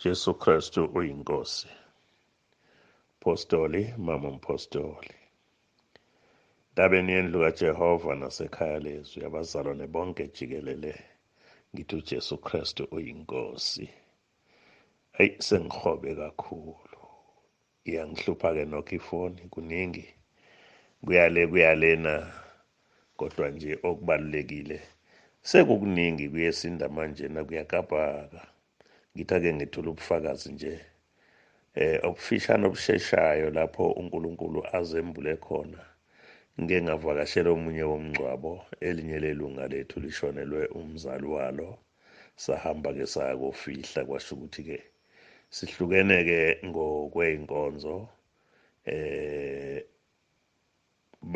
Jesu Kristu uyinkosi. Postoli, mama umpostoli. Ndabeni yendlu kaJehova nasekhaya lezwi abazalwane bonke jikelele ngithi uJesu Kristu uyinkosi. Hey, sengihobe kakhulu. Iyangihlupha ke nokho ifoni kuningi. Kuyale kuyalena kodwa nje okubalulekile sekukuningi kuyesinda manje na kuyakabhaka. Ngithi ake ngethule ubufakazi nje obufishane obusheshayo lapho uNkulunkulu azembule khona. Ngike ngavakashela omunye womngcwabo, elinye lelunga lethu lishonelwe umzali walo. Sahamba ke saya kofihla, kwasho ukuthi ke sihlukene ke ngokweinkonzo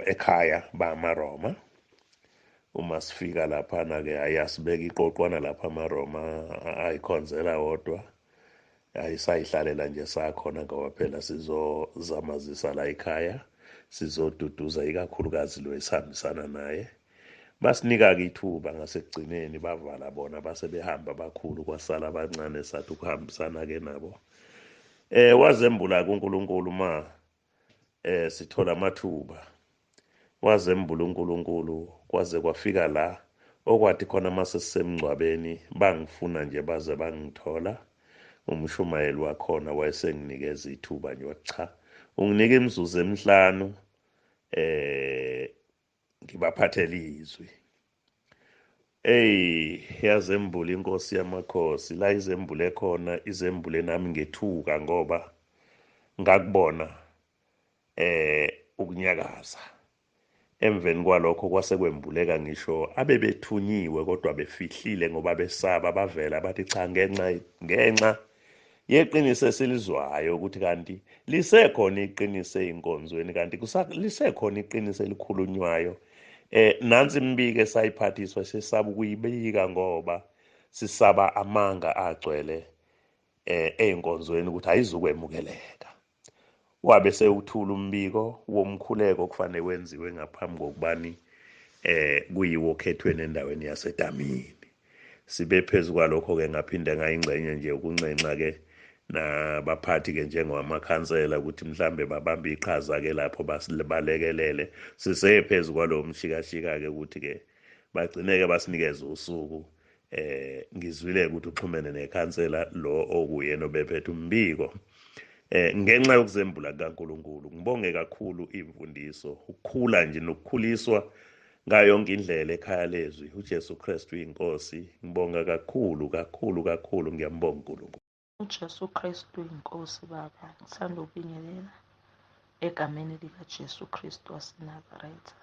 ekhaya bamaRoma. Uma sifika laphana ke ayasibeka iqoqwana lapha amaRoma ayikhonzela wodwa, ayisayihlalela nje sakhona ngoba phela sizozamazisa la ekhaya, sizoduduza ikakhulukazi lo esihambisana naye. Basinika ke ithuba ngasekugcineni, bavala bona base behamba bakhulu, kwasala abancane sathi ukuhambisana ke nabo. Wazembula kuNkulunkulu ma sithola amathuba. Wazembula uNkulunkulu kwaze kwafika la okwathi khona mase sisemngcwabeni bangifuna nje baze bangithola. Umshumayeli wakhona wayesenginikeza ithuba nje wathi cha, unginike imizuzu emihlanu ngibaphathele izwi. Ey, yazembula inkosi yamakhosi la izembule khona, izembule nami ngethuka ngoba ngakubona ukunyakaza. Emveni kwalokho kwase kwembuleka ngisho abebethunyiwe kodwa befihlile ngoba besaba, bavela bathi cha, ngenxa yeqiniso esilizwayo ukuthi kanti lisekhona iqiniso einkonzweni, kanti lisekhona iqiniso elikhulunywayo. Nansi imbiko esayiphathiswa sesaba ukuyibika ngoba sisaba amanga agcwele einkonzweni ukuthi ayizukwemukeleka. Wabe sewuthula umbiko womkhuleko kufanele wenziwe ngaphambi kokubani kuyiwo okhethweni endaweni yaseDamini. Sibe phezu kwalokho ke ngaphinde ngayingxenye nje ukunxenxa ke nabaphathi ke njengamakhansela ukuthi mhlambe babambe iqhaza ke lapho basibalekelele. Sisephezulu kwalowo mshikashika ke ukuthi ke bagcineke basinikeze usuku. Ngizwile ukuthi uxhumene nekhansela lo okuyena obephethe umbiko. Ngenxa yokuzembula kaNkulunkulu ngibonge kakhulu imfundiso, ukukhula nje nokukhuliswa ngayo yonke indlela ekhaya lezwi. uJesu Kristu uyinkosi. Ngibonga kakhulu kakhulu kakhulu, ngiyambonga uNkulunkulu. uJesu Kristu uyinkosi baba. Ngithanda ukubingelela egameni likaJesu Kristu waseNazaretha.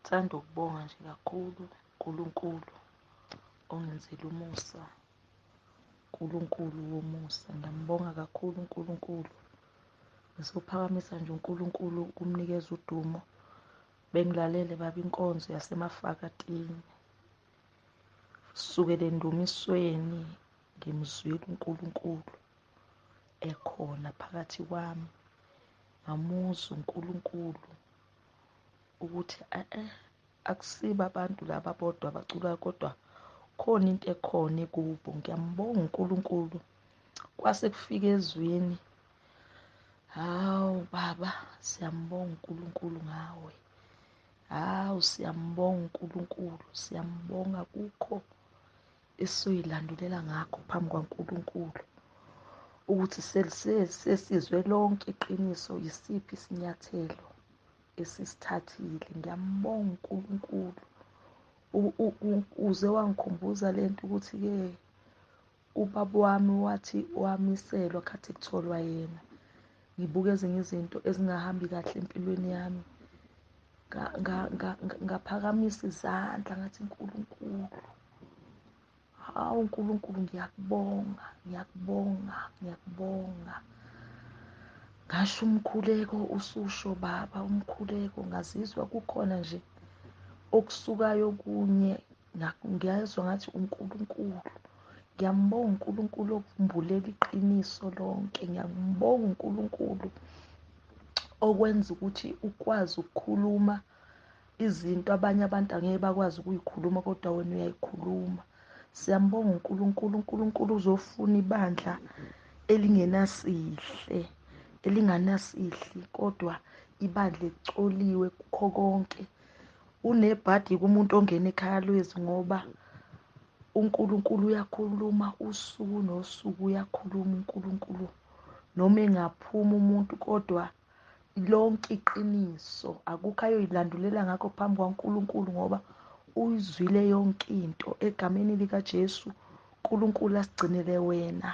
Ngithanda ukubonga nje kakhulu uNkulunkulu ongenzela umusa, uNkulunkulu womusa. Ngiyambonga kakhulu uNkulunkulu. Ngizophakamisa nje uNkulunkulu ukumnikeza udumo. Bengilalele baba inkonzo yasemafakatini. Sukele endumisweni ngimzwile uNkulunkulu ekhona phakathi kwami. Ngamuzwa uNkulunkulu ukuthi akusiba abantu laba bodwa abaculayo kodwa khona into ekhona kubo. Ngiyambonga uNkulunkulu. Kwase kufika ezwini, hawu baba, siyambonga uNkulunkulu ngawe. Hawu, siyambonga uNkulunkulu, siyambonga kukho esiyilandulela ngakho phambi kwaNkulunkulu ukuthi sesizwe lonke iqiniso, yisiphi isinyathelo esisithathile. Ngiyambonga uNkulunkulu. Uze wangikhumbuza lento ukuthi ke ubaba wami wathi wamiselwa khathi kutholwa yena. Ngibuka ezinye izinto ezingahambi kahle empilweni yami, ngaphakamisa izandla ngathi uNkulunkulu, hawu uNkulunkulu, ngiyakubonga, ngiyakubonga, ngiyakubonga. Ngasho umkhuleko ususho baba, umkhuleko ngazizwa kukhona nje okusukayo kunye, ngiyazwa ngathi uNkulunkulu. Ngiyambonga uNkulunkulu okumbulela iqiniso lonke. Ngiyambonga uNkulunkulu okwenza ukuthi ukwazi ukukhuluma izinto abanye abantu angeke bakwazi ukuyikhuluma kodwa wena uyayikhuluma. Siyambonga uNkulunkulu. uNkulunkulu uzofuna ibandla elingenasihle, elinganasihli, kodwa ibandla ecoliwe kukho konke. Unebhadi kumuntu ongena ekhaya lwezwi, ngoba uNkulunkulu uyakhuluma usuku nosuku, uyakhuluma uNkulunkulu. Noma engaphuma umuntu, kodwa lonke iqiniso akukho ayoyilandulela ngakho phambi kwaNkulunkulu, ngoba uyizwile yonke into. Egameni likaJesu, uNkulunkulu asigcinele wena,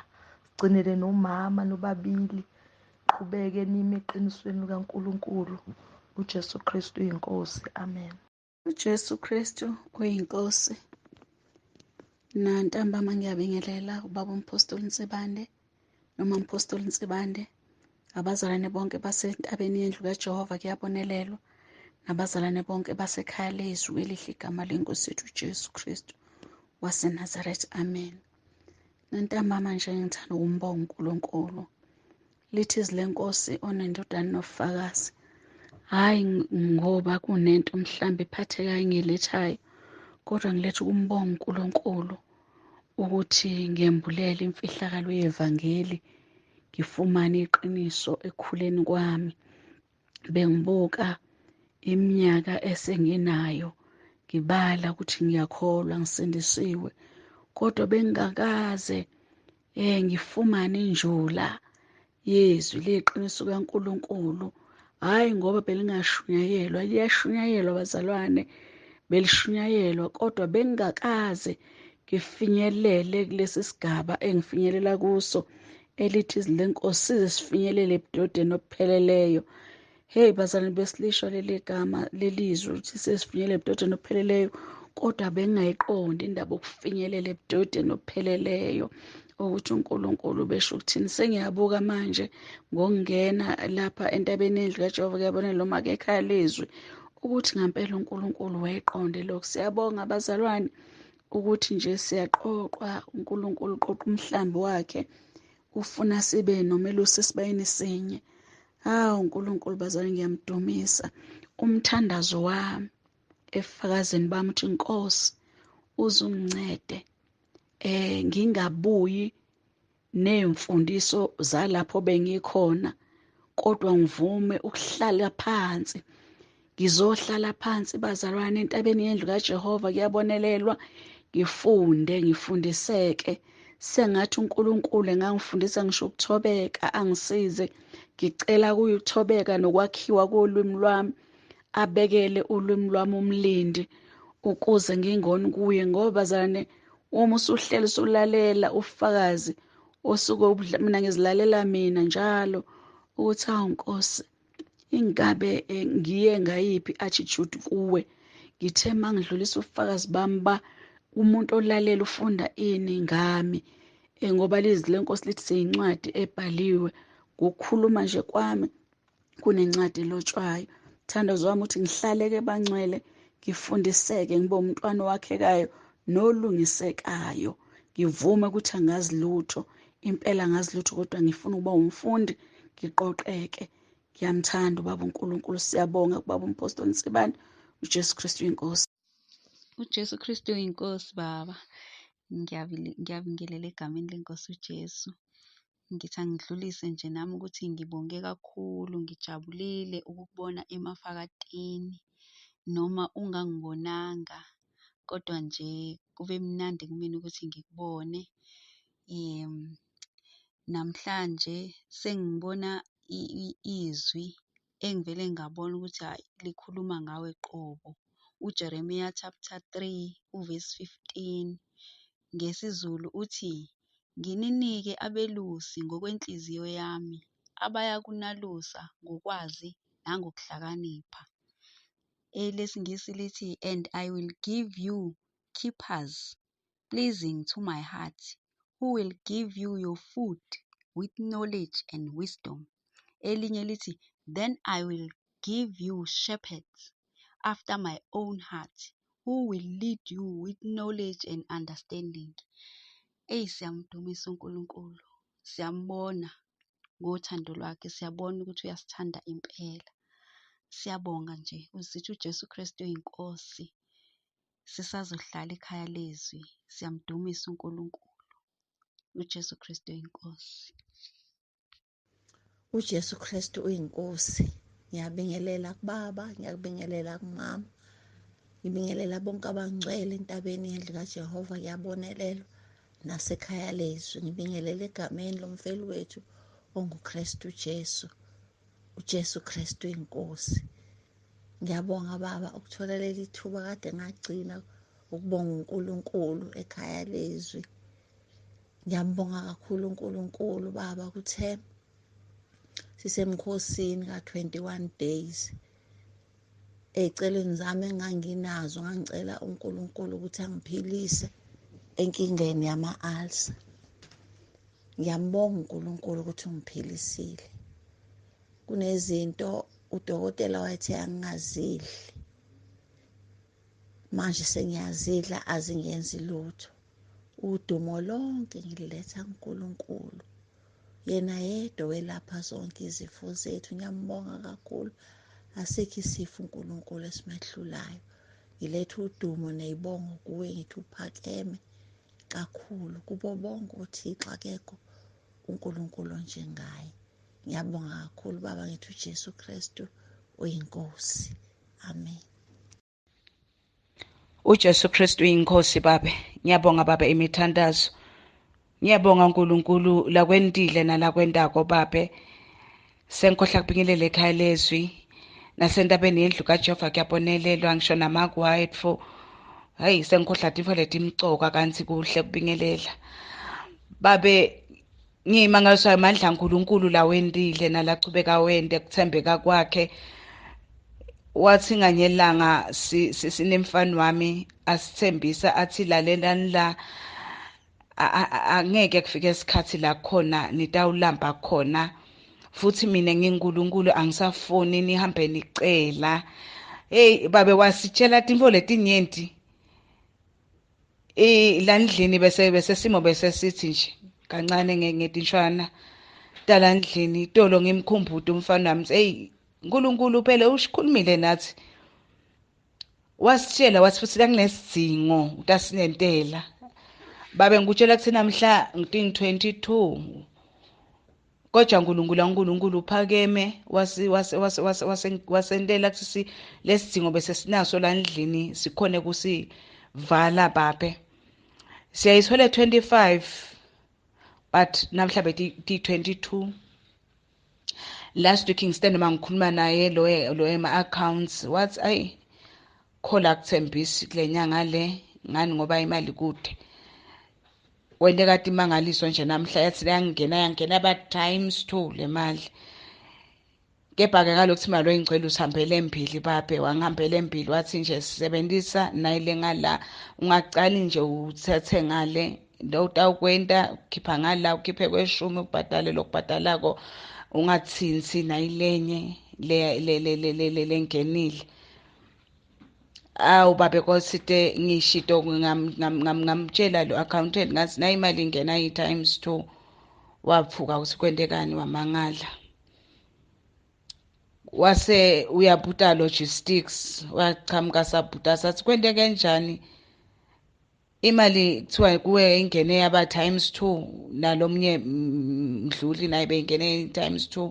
sigcinele nomama nobabili. Qhubeke nime eqinisweni likaNkulunkulu. uJesu Kristu uyinkosi. Amen. uJesu Kristu uyinkosi. Nantambama ngiyabingelela ubaba uMphostoli Nsibande noma Mphostoli Nsibande, abazalwane bonke basentabeni yendlu kaJehova kuyabonelelwa, nabazalwane bonke basekhaya lezwi elihle igama lenkosi yethu uJesu Kristu waseNazaretha. Amen. Nantambama nje ngithanda ukumbonga uNkulunkulu. Lithi izwi lenkosi onendodana nofakazi, hhayi ngoba kunento mhlambe ephathekayo engiyilethayo, kodwa ngiletha ukumbonga uNkulunkulu ukuthi ngiyembulela imfihlakalo yevangeli, ngifumane iqiniso ekukhuleni kwami. Bengibuka iminyaka esenginayo, ngibala ukuthi ngiyakholwa, ngisindisiwe, kodwa bengingakaze ngifumane injula yezwi leqiniso kaNkulunkulu. Hhayi ngoba belingashunyayelwa, liyashunyayelwa bazalwane, belishunyayelwa, kodwa bengingakaze ngifinyelele kulesi sigaba engifinyelela kuso, elithi izwi lenkosi size sifinyelele ebudodeni obupheleleyo. Hey bazalwane, besilisho leli gama lelizwi ukuthi sesifinyelele ebudodeni obupheleleyo, kodwa bengingayiqondi indaba yokufinyelela ebudodeni obupheleleyo, ukuthi uNkulunkulu besho ukuthini. Sengiyabuka manje ngokungena lapha entabeni yendlu kaJehova kuyabona noma ke ekhaya lezwi, ukuthi ngempela uNkulunkulu wayeqonde lokho. Siyabonga abazalwane ukuthi nje siyaqoqwa, uNkulunkulu uqoqa umhlambi wakhe, ufuna sibe nomelusi esibayeni sinye. Hawu uNkulunkulu bazalwane, ngiyamdumisa. Umthandazo wami efakazeni bami uthi Nkosi uzungincede ngingabuyi nemfundiso zalapho bengikhona, kodwa ngivume ukuhlala phansi. Ngizohlala phansi bazalwane entabeni yendlu kaJehova kuyabonelelwa, ngifunde, ngifundiseke. Sengathi uNkulunkulu engangifundisa ngisho ukuthobeka, angisize. Ngicela kuye ukuthobeka nokwakhiwa kolwimi lwami, abekele ulwimi lwami umlindi ukuze ngingoni kuye. Ngoba bazalwane, uma usuhleli usulalela ufakazi osuke mina ngizilalela mina njalo ukuthi awu Nkosi, ingabe ngiye ngayiphi attitude kuwe. Ngithe mangidlulisa ubufakazi bami ba umuntu olalela ufunda ini ngami, ngoba lizwi lenkosi lithi siyincwadi ebhaliwe. Ngokukhuluma nje kwami kunencwadi elotshwayo. Mthandazo wami uthi ngihlaleke bangcwele, ngifundiseke, ngibe umntwana owakhekayo nolungisekayo. Ngivume ukuthi angazi lutho, impela angazi lutho, kodwa ngifuna ukuba umfundi, ngiqoqeke. Ngiyamthanda ubaba uNkulunkulu. Siyabonga kubaba uMphostoli Nsibande. uJesu Kristu uyinkosi. uJesu Kristu uyinkosi baba. Ngiyabingelela egameni lenkosi uJesu. Ngithi angidlulise nje nami ukuthi ngibonge kakhulu, ngijabulile ukukubona emafakatini, noma ungangibonanga, kodwa nje kube mnandi kumina ukuthi ngikubone. Namhlanje sengibona izwi engivele ngabona ukuthi hhayi likhuluma ngawe qobo. UJeremiya chapter 3 uvesi 15 ngesiZulu uthi, ngininike abelusi ngokwenhliziyo yami, abayakunalusa ngokwazi nangokuhlakanipha. ElesiNgisi lithi, and I will give you keepers pleasing to my heart, who will give you your food with knowledge and wisdom. Elinye lithi, then I will give you shepherds after my own heart, who will lead you with knowledge and understanding. Eyi, siyamdumisa uNkulunkulu, siyambona ngothando lwakhe, siyabona ukuthi uyasithanda impela. Siyabonga nje, usithi uJesu Kristu uyinkosi. Sisazohlala ekhaya lezwi, siyamdumisa uNkulunkulu. UJesu Kristu uyinkosi. UJesu Kristu uyinkosi. Ngiyabingelela kubaba, ngiyakubingelela kumama. Ngibingelela bonke abangcwele entabeni yendlu kaJehova, ngiyabonelelwa nasekhaya lezwi. Ngibingelela egameni lomfeli wethu onguKristu Jesu. UJesu Kristu uyinkosi. Ngiyabonga baba ukuthola leli thuba kade ngagcina ukubonga uNkulunkulu ekhaya lezwi. Ngiyambonga kakhulu uNkulunkulu baba kuthe sisemkhosini ka-21 days. Ey'celweni zami enganginazo ngangicela uNkulunkulu ukuthi angiphilise enkingeni yama-ulcer. Ngiyambonga uNkulunkulu ukuthi ungiphilisile. Kunezinto udokotela wayethi angingazidli, manje sengiyazidla azingenzi lutho. Udumo lonke ngililetha kuNkulunkulu, yena yedwa welapha zonke izifo zethu. Ngiyambonga kakhulu, asikho isifo uNkulunkulu esimehlulayo. Ngiletha udumo neyibongo kuwe, ngithi uphakeme kakhulu kubo bonke oThixo, akekho uNkulunkulu onjengaye. Ngiyabonga kakhulu baba, ngithi uJesu Kristu uyinkosi. Amen. UJesu Kristu uyinkosi babe. Ngiyabonga babe imithandazo. Ngiyabonga uNkulunkulu lakwendile nalakwendako babe. Senkohla kubingelele ekhaya lezwi nasentabeni yendlu kaJehova kuyabonelelwa ngisho namakwayetfo. Hayi senkhohla tifo letimcoka kanti kuhle kubingelela. Babe ngimangaliswa amandla kaNkulunkulu lawendile nalachubeka wende kuthembeka kwakhe. Wathi nganyelanga sinemfana wami asithembisa athi lalelani la angeke kufike isikhathi la khona nitawulamba khona, futhi mina nginguNkulunkulu angisafuni nihambe nicela. Hey babe wasitshela tintfo letinyenti landlini bese simo bese sithi nje kancane ngetinshwana talandlini itolo ngimkhumbuta umfana wami, hey uNkulunkulu phela ushikhulumile nathi, wasitshela wathi futhi kunesidingo utasinentela. Babe ngikutshela kuthi namhla ngi-22 kodwa uNkulunkulu uphakeme wasentela kuthi lesidingo bese sinaso landlini sikhone kusivala babe. Siyayithola 25 but namhla beti 22. Last week ngistand mangikhuluma naye lo ema accounts wathi ayi khola kuthembisi kule nyanga le ngani ngoba imali kude. Wente kade imangaliso nje namhla yathi yangena ba times 2 le mali. Kepha ke ngalokhu imali oyingcwele usihambele embili babe, wangihambele embili wathi nje sisebenzisa nayile ngala, ungacali nje uthethe ngale ndawukwenta ukhipha ngala ukhiphe kweshumi ubhadale lokubhadalako, ungathinthi nayilenye le lengenile. Awu babe kosite ngishito ngamtshela lo accountant ngathi nayi imali ingena yi times 2, waphuka ukuthi kwentekani wamangala. Wase uyabuta logistics wachamuka sabuta sathi kwenteke kanjani imali kuthiwa kuwe ingene yaba times 2 nalomnye mdluli naye bengene times 2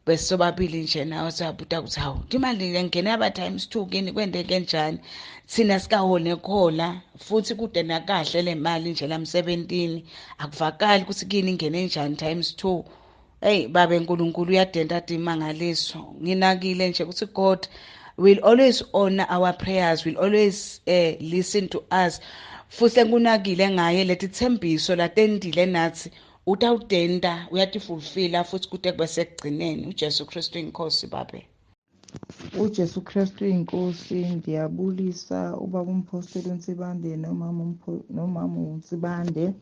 besobabili nje nawe sabuta ukuthi hawu imali lengene yaba times 2 kini kwenteke kanjani, thina sikahole khola futhi kude nakahle le mali nje lamsebentini akuvakali ukuthi kini ingene njani times 2. Hey babe uNkulunkulu uyadenta imangaliso. Nginakile nje ukuthi God will always honor our prayers, will always listen to us. Futhi enkunakile ngaye leti thembiso latendile nathi utawudenta uyatifulfilla futhi kude kube sekugcineni. uJesu Kristu inkosi babe. uJesu Kristu inkosi. Ngiyabulisa ubaba uMphostoli uNsibande nomama uNsibande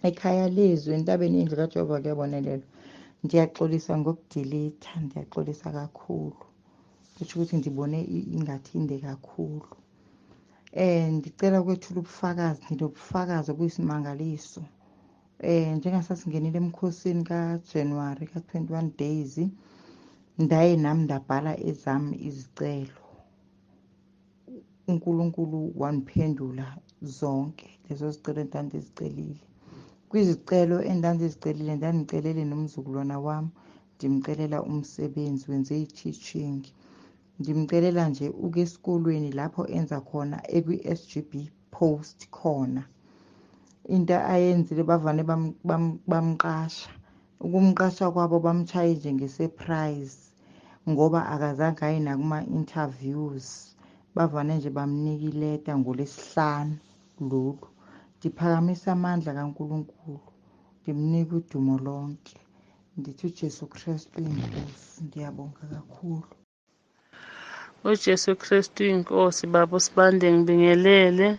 ekhaya lezwi entabeni yendlu kaJehova kuyabonelelwa. Ndiyaxolisa ngokudelete, ndiyaxolisa kakhulu. Kusho ukuthi ndibone ingathi inde kakhulu. Ndicela ukwethula ubufakazi, ndinobufakazi obuyisimangaliso. Njengasasingenile emkhosini kaJanuary ka-21 days, ndaye nami ndabhala ezami izicelo. uNkulunkulu waniphendula zonke lezo zicelo endandizicelile. Kwizicelo endandizicelile, ndandicelele nomzukulwana wami, ndimcelela umsebenzi, wenze i-teaching. Ndimcelela nje uke esikolweni lapho enza khona ekwi-SGB post khona. Into ayenzile, bavane bamqasha. Ukumqasha kwabo bamshaye nje nge-surprise, ngoba akazange aye nakuma-interviews. Bavane nje bamnika ileta ngoLwesihlanu lolu. Ndiphakamisa amandla kaNkulunkulu, ndimnika udumo lonke. Ndithi uJesu Kristu inkosi. Ndiyabonga kakhulu. UJesu Kristu inkosi. Baba uSibande, ngibingelele,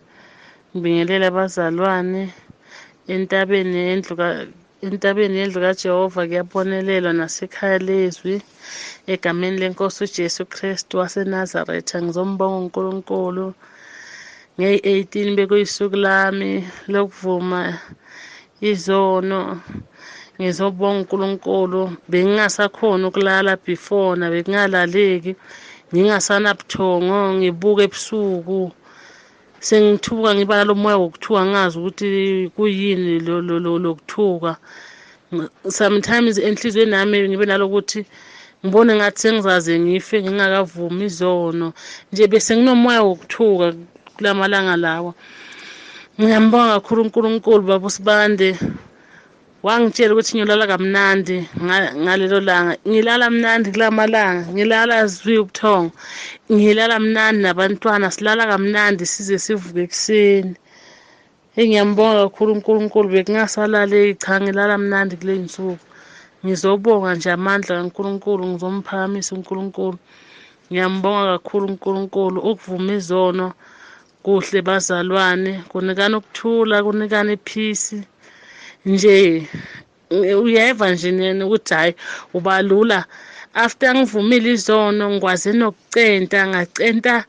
ngibingelele abazalwane entabeni yendlu ka entabeni yendlu kaJehova. Kuyabonelelwa nasekhaya lezwi egameni lenkosi uJesu Kristu waseNazaretha. Ngizombonga uNkulunkulu. Ngeyi-18 bekuyisuku lami lokuvuma izono. Ngizobonga uNkulunkulu, bengingasakhona ukulala before, na bekungalaleki, ngingasanabuthongo, ngibuka ebusuku sengithuka, ngiba nalo moya wokuthuka, ngingazi ukuthi kuyini lokuthuka. Sometimes enhliziyweni yami ngibe nalokuthi ngibone ngathi sengizaze ngife ngingakavumi izono nje, bese nginomoya wokuthuka kulamalanga lawa. Ngiyambonga kakhulu uNkulunkulu. Baba uSibande wangitshela ukuthi ngiyolala kamnandi ngalelo langa. Ngilala mnandi kulamalanga, ngilala zwi ubuthongo, ngilala mnandi nabantwana, silala kamnandi size sivuke ekuseni. Eyi, ngiyambonga kakhulu uNkulunkulu, bekungasalaleki. Cha, ngilala mnandi kule nsuku. Ngizobonga nje amandla kaNkulunkulu, ngizomphakamisa uNkulunkulu. Ngiyambonga kakhulu uNkulunkulu. Ukuvuma izono kuhle bazalwane, kunikana ukuthula, kunikana iphisi nje. Uyeva nje nina ukuthi hhayi, ubalula after ngivumile izono. Ngikwaze nokucenta, ngacenta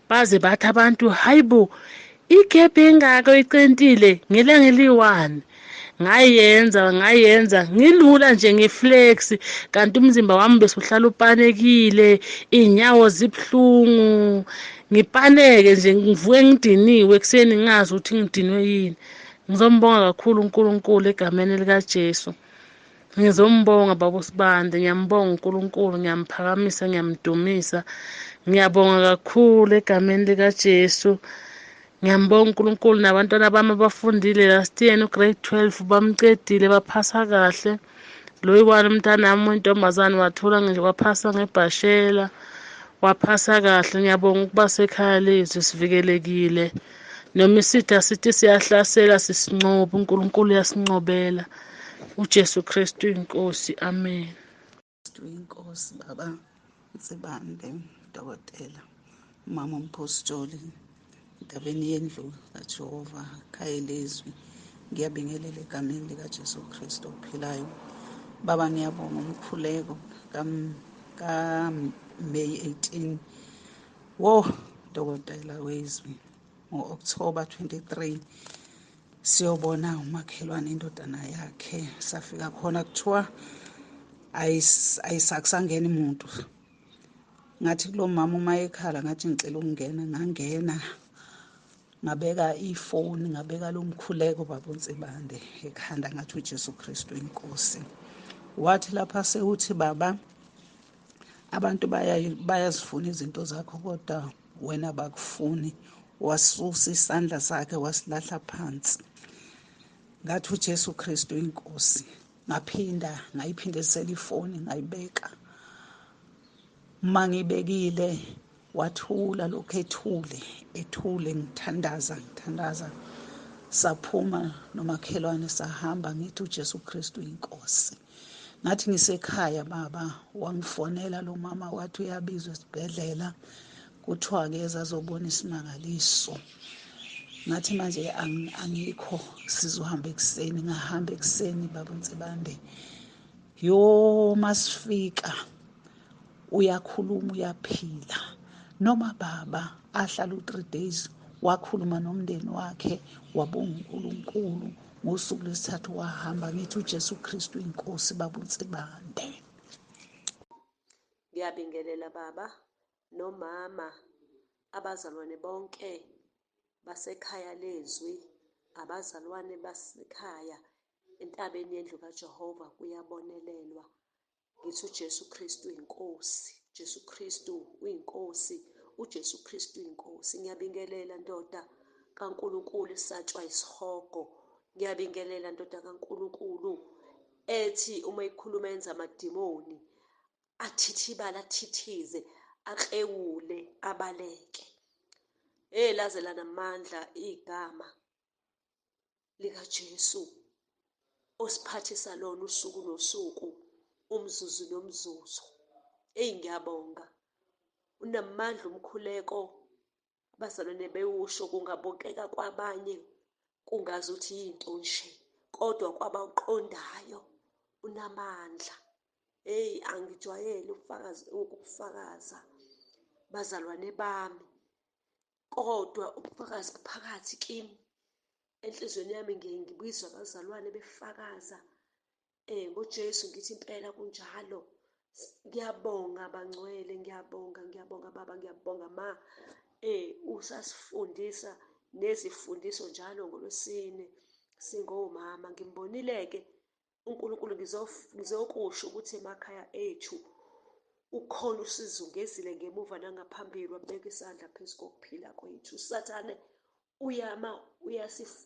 baze bathi abantu, hayi bo, igebhe engaka oyicentile ngelanga eliyi-one. Ngayenza, ngayenza ngilula nje, ngiflex, kanti umzimba wami bese uhlala upanekile, iy'nyawo zibuhlungu, ngipaneke nje, ngivuke ngidiniwe ekuseni, ngingazi ukuthi ngidinwe yini. Ngizombonga kakhulu uNkulunkulu egameni likaJesu. Ngizombonga baba uSibande, ngiyambonga uNkulunkulu, ngiyamphakamisa, ngiyamdumisa. Ngiyabonga kakhulu egameni likaJesu. Ngiyambonga uNkulunkulu nabantwana bami abafundile last year ugrade 12, bamcedile, baphasa kahle. Lo yiwani umntanami wentombazane wathola nje, waphasa ngebhashela, waphasa kahle. Ngiyabonga ukuba sekhaya lethu, sivikelekile. Noma isitha sithi siyahlasela, sisinqoba, uNkulunkulu uyasincobela. uJesu Kristu inkosi, amen. Inkosi baba Nsibande, dokotela, mama umpostoli, entabeni yendlu kaJehova, khaya lezwi, ngiyabingelela egameni likaJesu Kristu ophilayo. Baba, ngiyabonga umkhuleko ka May 18. Wo dokotela wezwi, ngo-October 23 siyobona umakhelwane, indodana yakhe. Safika khona kuthiwa ayisakusangeni umuntu. Ngathi kulo mama uma ekhala, ngathi ngicela ukungena. Ngangena, ngabeka ifoni, ngabeka lo mkhuleko baba uNsibande ekhanda, ngathi uJesu Kristu inkosi. Wathi lapha sewuthi, baba, abantu bayazifuna izinto zakho, kodwa wena bakufuni. Wasusa isandla sakhe, wasilahla phansi. Ngathi uJesu Kristu inkosi. Ngaphinda ngayiphindisela ifoni, ngayibeka. Mangibekile, wathula lokho, ethule, ethule, ngithandaza, ngithandaza. Saphuma nomakhelwane, sahamba, ngithi uJesu Kristu inkosi. Ngathi ngisekhaya baba, wangifonela lo mama, wathi uyabizwa esibhedlela, kuthiwa-ke ezazobona isimangaliso. Ngathi manje angikho, sizohamba ekuseni. Ngahamba ekuseni baba Nsibande. Yo, masifika uyakhuluma, uyaphila noma baba ahlala u-3 days. Wakhuluma nomndeni wakhe, wabonga uNkulunkulu. Ngosuku lwesithathu wahamba. Ngithi uJesu Kristu inkosi baba uNsibande. Ngiyabingelela baba nomama. Abazalwane bonke basekhaya lezwi, abazalwane basekhaya entabeni yendlu kaJehova kuyabonelelwa. Ngithi uJesu Kristu uyinkosi, Jesu Kristu uyinkosi, uJesu Kristu uyinkosi. Ngiyabingelela ndoda kaNkulunkulu isatshwa isihogo. Ngiyabingelela ndoda kaNkulunkulu ethi uma ikhuluma yenza amadimoni athithibala athithize aklewule abaleke. Hey, laze lanamandla igama likaJesu osiphathisa lona usuku nosuku, umzuzu nomzuzu. Eyi, ngiyabonga, unamandla umkhuleko, abazalwane bewusho kungabukeka kwabanye kungazuthi yinto nje, kodwa kwabawuqondayo unamandla. Hey, angijwayele ukufakaza bazalwane bami, kodwa ubufakazi buphakathi kimi enhliziyweni yami. Ngiye ngibizwa abazalwane befakaza ngoJesu, ngithi impela kunjalo. Ngiyabonga bangcwele, ngiyabonga, ngiyabonga baba, ngiyabonga ma. Usasifundisa nezifundiso njalo ngolwesine singomama. Ngimbonile-ke uNkulunkulu, ngizokusho ukuthi emakhaya ethu ukhona usizungezile ngemuva nangaphambili, wabeka isandla phezu kokuphila kwethu. Sathane uyama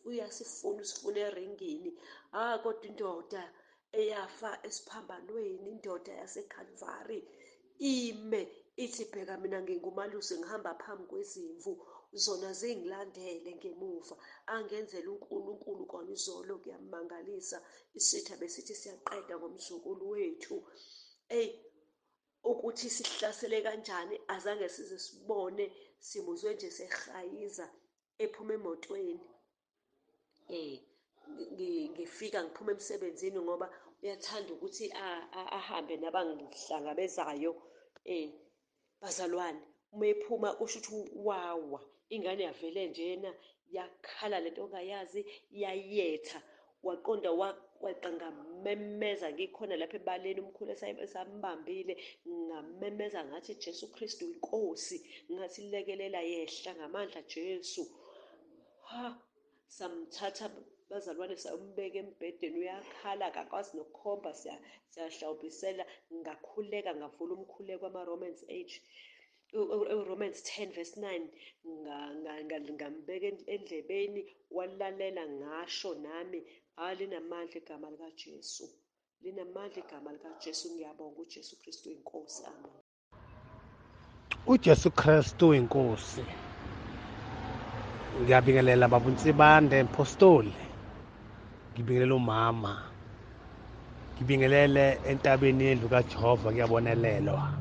uyasifuna, usifuna eringini. Ah, kodwa indoda eyafa esiphambanweni, indoda yaseKalvari ime ithi, bheka mina ngingumalusi, ngihamba phambi kwezimvu, zona zingilandele ngemuva. Angenzela uNkulunkulu kona izolo kuyamangalisa. Isitha besithi siyaqeda ngomzukulu wethu. Ey, ukuthi sihlasele kanjani azange size sibone, simuzwe nje sehayiza ephuma emotweni. Ngifika ngiphuma emsebenzini ngoba uyathanda ukuthi ahambe nabangihlangabezayo. Bazalwane, uma ephuma kusho ukuthi wawa, ingane yavele njena yakhala lento ongayazi, yayetha, waqonda weqa. Ngamemeza ngikhona lapha ebaleni, umkhulu esambambile, ngamemeza ngathi Jesu Kristu inkosi, ngathi lekelela, yehla ngamandla Jesu. Ha, samthatha bazalwane sayombeka embhedeni, uyakhala akakwazi nokukhomba, siyahlawubisela. Ngakhuleka, ngavula umkhuleko ama-Romans 8, Romans 10 verse 9, ngambeka endlebeni, walalela, ngasho nami, hayi linamandla igama likaJesu, linamandla igama likaJesu. Ngiyabonga uJesu Kristu inkosi. Amen. UJesu Kristu inkosi. Ngiyabingelela baba uNsibande Mpostoli, ngibingelela umama, ngibingelele entabeni yendlu kaJehova kuyabonelelwa,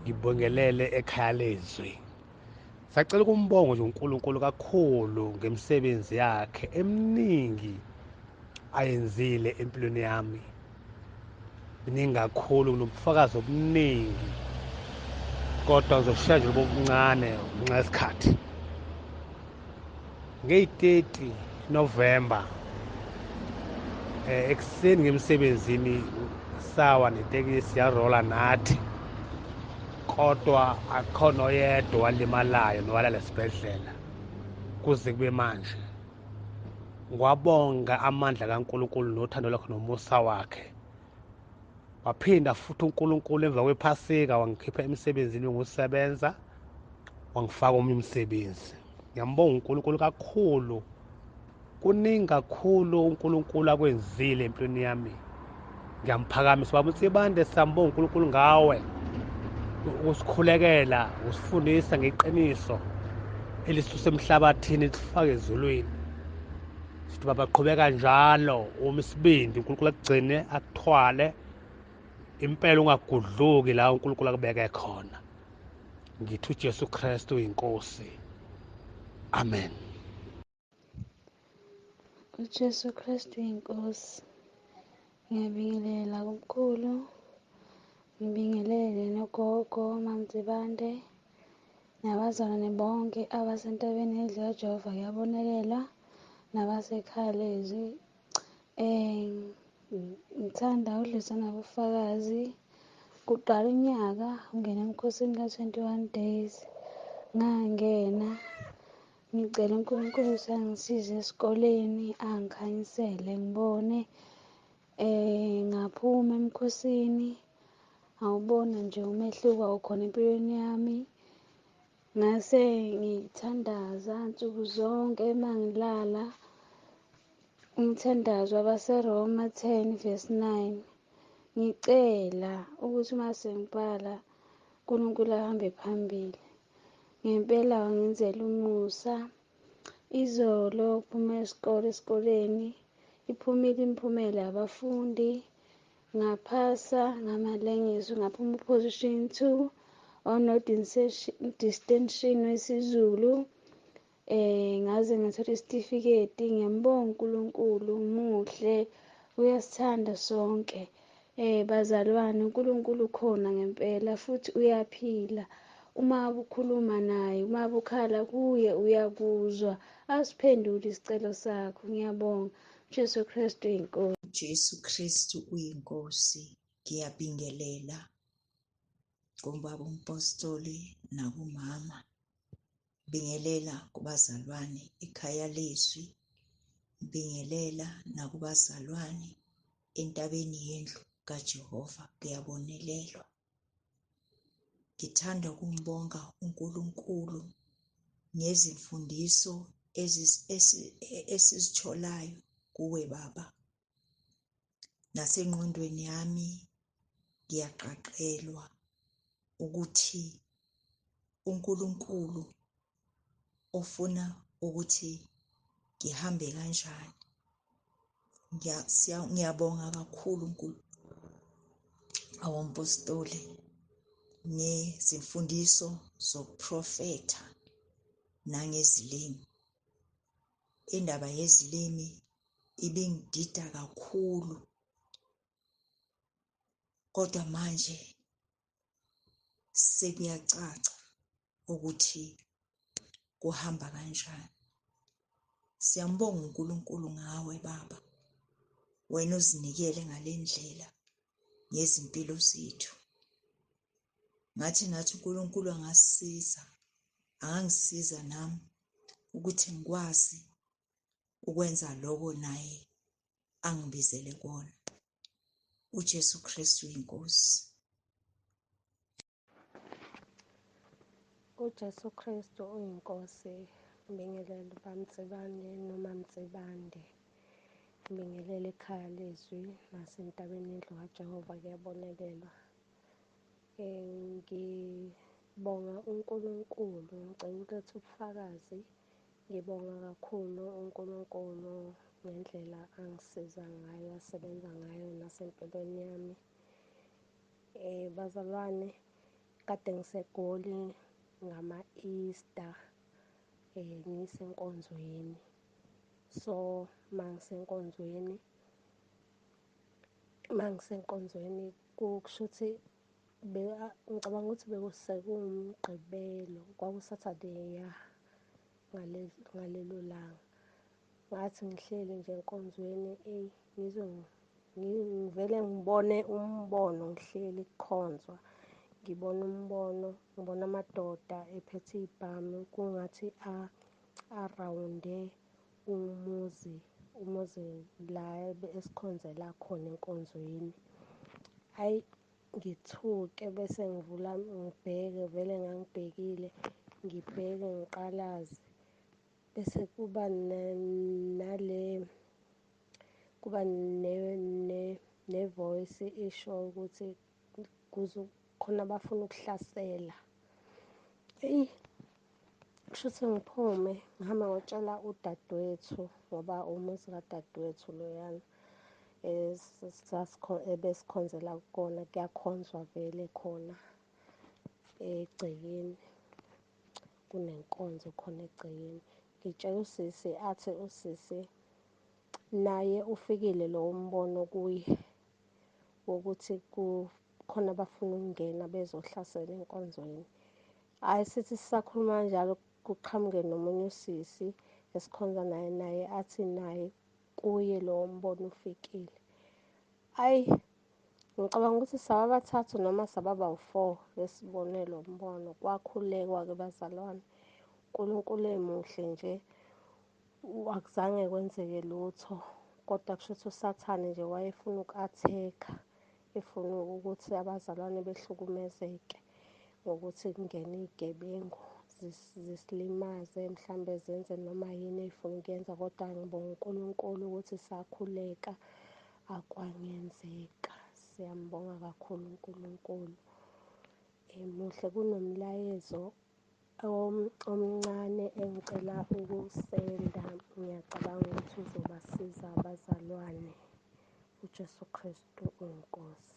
ngibingelele ekhaya lezwi. Sacela ukumbonga nje uNkulunkulu kakhulu ngemisebenzi yakhe eminingi ayenzile empilweni yami. Miningi kakhulu, nobufakazi obuningi, kodwa ngizoshaya nje lobo obuncane ngenxa yesikhathi. Ngeyi-30 November ekuseni ngemsebenzini sawa netekisi yarola nathi, kodwa akukho noyedwa walimalayo nowalala esibhedlela kuze kube manje. Ngiwabonga amandla kaNkulunkulu nothando lwakhe nomusa wakhe. Waphinda futhi uNkulunkulu emva kwephasika wangikhipha emsebenzini bengiwusebenza, wangifaka omunye umsebenzi. Ngiyambonga uNkulunkulu kakhulu, kuningi kakhulu uNkulunkulu akwenzile empilweni yami. Ngiyamphakamisa baba uNsibande, siyambonga uNkulunkulu ngawe, ukusikhulekela, usifundisa ngeqiniso elisusa emhlabathini lisifake ezulwini. Sithi baba qhubeka njalo, uma isibindi uNkulunkulu akugcine akuthwale impela, ungagudluki la uNkulunkulu akubeke khona. Ngithi uJesu Kristu uyinkosi. Amen. UJesu Kristu inkosi. Ngiyabingelela kumkhulu, ngibingelele nogogo MaMzibande nabazalwane bonke abasentabeni yendlu kaJehova kuyabonelelwa, nabasekhaya lezwi. Ngithanda ukudlulisa nobufakazi. Kuqala unyaka ungena emkhosini ka-21 days, Ngangena ngicela uNkulunkulu ukuthi angisize esikoleni, angikhanyisele ngibone. Ngaphuma emkhosini, ngawubona nje umehluko awukhona empilweni yami. Ngase ngithandaza nsuku zonke uma ngilala umthandazo wabaseRoma 10 verse 9, ngicela ukuthi uma sengibhala uNkulunkulu ahambe phambili. Ngempela wangenzela umusa. Izolo kuphuma isikole, esikoleni iphumile imiphumela yabafundi, ngaphasa ngamalengiso, ngaphuma u-position 2 on distinction wesiZulu. Ngaze ngathola isitifiketi. Ngiyambonga uNkulunkulu, muhle, uyasithanda sonke. Bazalwane, uNkulunkulu ukhona ngempela futhi uyaphila. Uma ukhuluma naye, uma ukhala kuye uyakuzwa, asiphendule isicelo sakho. Ngiyabonga. Jesu Kristu uyinkosi. Jesu Kristu uyinkosi. Ngiyabingelela kubaba umpostoli nakumama. Bingelela kubazalwane ekhaya lezwi. Bingelela nakubazalwane entabeni yendlu kaJehova, kuyabonelelwa. Ngithanda ukumbonga uNkulunkulu ngezimfundiso esizitholayo kuwe baba. Nasengqondweni yami ngiyaqaqelwa ukuthi uNkulunkulu ufuna ukuthi ngihambe kanjani. Ngiyabonga kakhulu awompostoli ngezimfundiso zokuprofetha nangezilimi. Indaba yezilimi ibingidida kakhulu, kodwa manje sekuyacaca ukuthi kuhamba kanjani. Siyambonga uNkulunkulu ngawe baba, wena ozinikele ngale ndlela ngezimpilo zethu. Ngathi nathi uNkulunkulu angasisiza, angangisiza nami ukuthi ngikwazi ukwenza lokho naye angibizele kona. uJesu Kristu inkosi. UJesu Kristu uyinkosi. Ngibingelele uBamtsibane noMamtsibande. Ngibingelele ekhaya lezwi nasentabeni yendlu kaJehova kuyabonelelwa. Ngibonga uNkulunkulu, ngicela ukuletha ubufakazi. Ngibonga kakhulu uNkulunkulu ngendlela angisiza ngayo, asebenza ngayo nasempilweni yami. Bazalwane, kade ngiseGoli ngama-Easter, ngisenkonzweni. So mangisenkonzweni kushuthi ngicabanga ukuthi bekusekuwumgqibelo, kwaku-Saturday ya ngalelo langa. Ngathi ngihleli nje enkonzweni, eyi ngizwe ngivele ngibone umbono ngihleli kukhonzwa. Ngibona umbono, ngibona amadoda ephethe iy'bhamu kungathi arawunde umuzi, umuzi la esikhonzela khona enkonzweni. Hhayi ngithuke bese ngivula ngibheke, vele ngangibhekile, ngibheke ngiqalaze. Bese kuba nale, kuba ne-voice isho ukuthi khona abafuna ukuhlasela. Eyi, kushuthi ngiphume ngihambe ngiyotshela udadewethu ngoba umuzi kadadewethu loyana ebesikhonzela kukona, kuyakhonzwa vele khona egcekeni, kunenkonzo khona egcekeni. Ngitshela usisi, athi usisi naye ufikile lowo mbono kuye wokuthi kukhona abafuna ukungena bezohlasela enkonzweni. Hhayi sithi sisakhuluma kanjalo kuqhamuke nomunye usisi esikhonza naye, naye athi naye kuye lowo mbono ufikile. Hhayi Ngicabanga ukuthi saba bathathu noma saba bawu-4 esibone lo mbono. Kwakhulekwa-ke bazalwane, uNkulunkulu emuhle nje, akuzange kwenzeke lutho, kodwa kusho ukuthi uSathane nje wayefuna uku-attack-a, efuna ukuthi abazalwane behlukumezeke ngokuthi kungene iy'gebengu zisilimaze, mhlambe zenze noma yini ey'funa ukuyenza. Kodwa ngibonga uNkulunkulu ukuthi sakhuleka akwangenzeka. Siyambonga kakhulu uNkulunkulu. Muhle. Kunomlayezo omncane engicela ukuwusenda, ngiyacabanga ukuthi uzobasiza abazalwane. UJesu Kristu uyiNkosi.